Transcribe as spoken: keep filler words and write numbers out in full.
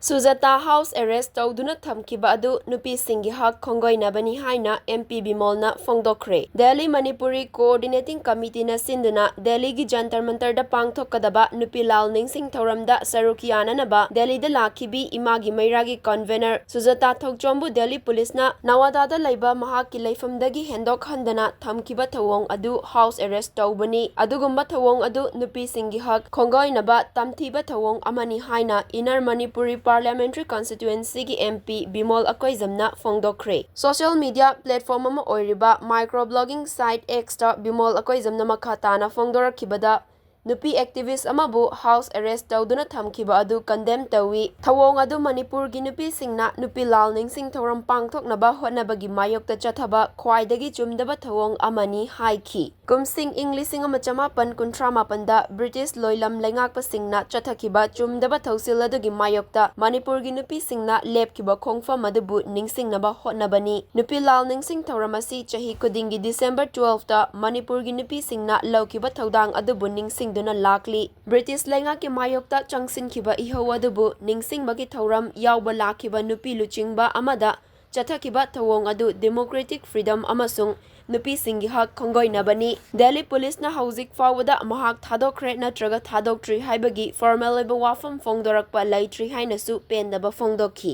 ꯁꯨꯖꯥꯇꯥ house arrest ꯇꯧꯗꯨꯅ ꯊꯝꯈꯤꯕ ꯑꯗꯨ ꯅꯨꯄꯤꯁꯤꯡꯒꯤ ꯍꯛ ꯈꯣꯡꯒꯣꯏꯅꯕꯅꯤ ꯍꯥꯏꯅ M P ꯕꯤꯃꯣꯜꯅ ꯐꯣꯡꯗꯣꯛꯈ꯭ꯔꯦ꯫ Delhi Manipuri Coordinating Committeeꯅ ꯁꯤꯟꯗꯨꯅ ꯗꯦꯜꯂꯤꯒꯤ ꯖꯟꯇꯔ ꯃꯟꯇꯔꯗ ꯄꯥꯡꯊꯣꯛꯀꯗꯕ ꯅꯨꯄꯤ ꯂꯥꯜ ꯅꯤꯡꯁꯤꯡ ꯊꯧꯔꯝꯗ ꯁꯔꯨꯛ ꯌꯥꯅꯅꯕ ꯗꯦꯜꯂꯤꯗ ꯂꯥꯛꯈꯤꯕꯤ ꯏꯃꯥꯒꯤ ꯃꯩꯔꯥꯒꯤ convener ꯁꯨꯖꯥꯇꯥ ꯊꯣꯛꯆꯣꯝꯕꯨ ꯗꯦꯜꯂꯤ ꯄꯨꯂꯤꯁꯅ ꯅꯋꯥꯗꯥꯗ ꯂꯩꯕ ꯃꯍꯥꯛꯀꯤ ꯂꯩꯐꯝꯗꯒꯤ ꯍꯦꯟꯗꯣꯛꯍꯟꯗꯅ ꯊꯝꯈꯤꯕ ꯊꯧꯑꯣꯡ ꯑꯗꯨ house arrest ꯇꯧꯕꯅꯤ꯫ ꯑꯗꯨꯒꯨꯝꯕ ꯊꯧꯑꯣꯡ ꯑꯗꯨ ꯅꯨꯄꯤꯁꯤꯡꯒꯤ ꯍꯛ ꯈꯣꯡꯒꯣꯏꯅꯕ ꯇꯝꯊꯤꯕ ꯊꯧꯑꯣꯡ ꯑꯃꯅꯤ ꯍꯥꯏꯅ Inner Manipuri Parliamentary Constituencyꯒꯤ M P Bimol ꯑꯀꯣꯏꯖꯝꯅ ꯐꯣꯡꯗꯣꯛꯈ꯭ꯔꯦ꯫ Social media platform ꯑꯃ ꯑꯣꯏꯔꯤꯕ micro blogging site Xꯇ ꯕꯤꯃꯣꯜ ꯑꯀꯣꯏꯖꯝꯅ ꯃꯈꯥ ꯇꯥꯅ ꯐꯣꯡꯗꯣꯔꯛꯈꯤꯕꯗ, ꯅꯨꯄꯤ activist ꯑꯃꯕꯨ house arrest ꯇꯧꯗꯨꯅ ꯊꯝꯈꯤꯕ ꯑꯗꯨ condemn ꯇꯧꯏ꯫ ꯊꯧꯑꯣꯡ ꯑꯗꯨ ꯃꯅꯤꯄꯨꯔꯒꯤ ꯅꯨꯄꯤꯁꯤꯡꯅ ꯅꯨꯄꯤ ꯂꯥꯜ ꯅꯤꯡꯁꯤꯡ ꯊꯧꯔꯝ ꯄꯥꯡꯊꯣꯛꯅꯕ ꯍꯣꯠꯅꯕꯒꯤ ꯃꯥꯌꯣꯛꯇ ꯆꯠꯊꯕ ꯈ꯭ꯋꯥꯏꯗꯒꯤ ꯆꯨꯝꯗꯕ ꯊꯧꯑꯣꯡ ꯑꯃꯅꯤ ꯍꯥꯏꯈꯤ꯫ ꯀꯨꯝꯁꯤꯡ ꯏꯪ ꯂꯤꯁꯤꯡ ꯑꯃ ꯆꯃꯥꯄꯟ ꯀꯨꯟꯊ꯭ꯔꯥ ꯃꯥꯄꯟꯗ British ꯂꯣꯏꯂꯝ ꯂꯩꯉꯥꯛꯄꯁꯤꯡꯅ ꯆꯠꯊꯈꯤꯕ ꯆꯨꯝꯗꯕ ꯊꯧꯁꯤꯜ ꯑꯗꯨꯒꯤ ꯃꯥꯌꯣꯛꯇ ꯃꯅꯤꯄꯨꯔꯒꯤ ꯅꯨꯄꯤꯁꯤꯡꯅ ꯂꯦꯞꯈꯤꯕ ꯈꯣꯡꯐꯝ ꯑꯗꯨꯕꯨ ꯅꯤꯡꯁꯤꯡꯅꯕ ꯍꯣꯠꯅꯕꯅꯤ꯫ ꯅꯨꯄꯤ ꯂꯥꯜ ꯅꯤꯡꯁꯤꯡ ꯊꯧꯔꯝ ꯑꯁꯤ ꯆꯍꯤ ꯈꯨꯗꯤꯡꯒꯤ December twelveꯇ ꯃꯅꯤꯄꯨꯔꯒꯤ ꯅꯨꯄꯤꯁꯤꯡꯅ ꯂꯧꯈꯤꯕ ꯊꯧꯗꯥꯡ ꯑꯗꯨꯕꯨ ꯅꯤꯡꯁꯤꯡꯗꯨꯅ ꯂꯥꯛꯂꯤ꯫ British ꯂꯩꯉꯥꯛꯀꯤ ꯃꯥꯌꯣꯛꯇ ꯆꯪꯁꯤꯟꯈꯤꯕ ꯏꯍꯧ ꯑꯗꯨꯕꯨ ꯅꯤꯡꯁꯤꯡꯕꯒꯤ ꯊꯧꯔꯝ ꯌꯥꯎꯕ ꯂꯥꯛꯈꯤꯕ ꯅꯨꯄꯤ ꯂꯨꯆꯤꯡꯕ ꯑꯃꯗ ꯆꯠꯊꯈꯤꯕ ꯊꯧꯑꯣꯡ ꯑꯗꯨ democratic freedom ꯑꯃꯁꯨꯡ ꯅꯨꯄꯤꯁꯤꯡꯒꯤ ꯍꯛ ꯈꯣꯡꯒꯣꯏꯅꯕꯅꯤ꯫ ꯗꯦꯜꯂꯤ ꯄꯨꯂꯤꯁꯅ ꯍꯧꯖꯤꯛ ꯐꯥꯎꯕꯗ ꯃꯍꯥꯛ ꯊꯥꯗꯣꯛꯈ꯭ꯔꯦ ꯅꯠꯇ꯭ꯔꯒ ꯊꯥꯗꯣꯛꯇ꯭ꯔꯤ ꯍꯥꯏꯕꯒꯤ formal ꯑꯣꯏꯕ ꯋꯥꯐꯝ ꯐꯣꯡꯗꯣꯔꯛꯄ ꯂꯩꯇ꯭ꯔꯤ ꯍꯥꯏꯅꯁꯨ ꯄꯦꯟꯗꯕ ꯐꯣꯡꯗꯣꯛꯈꯤ꯫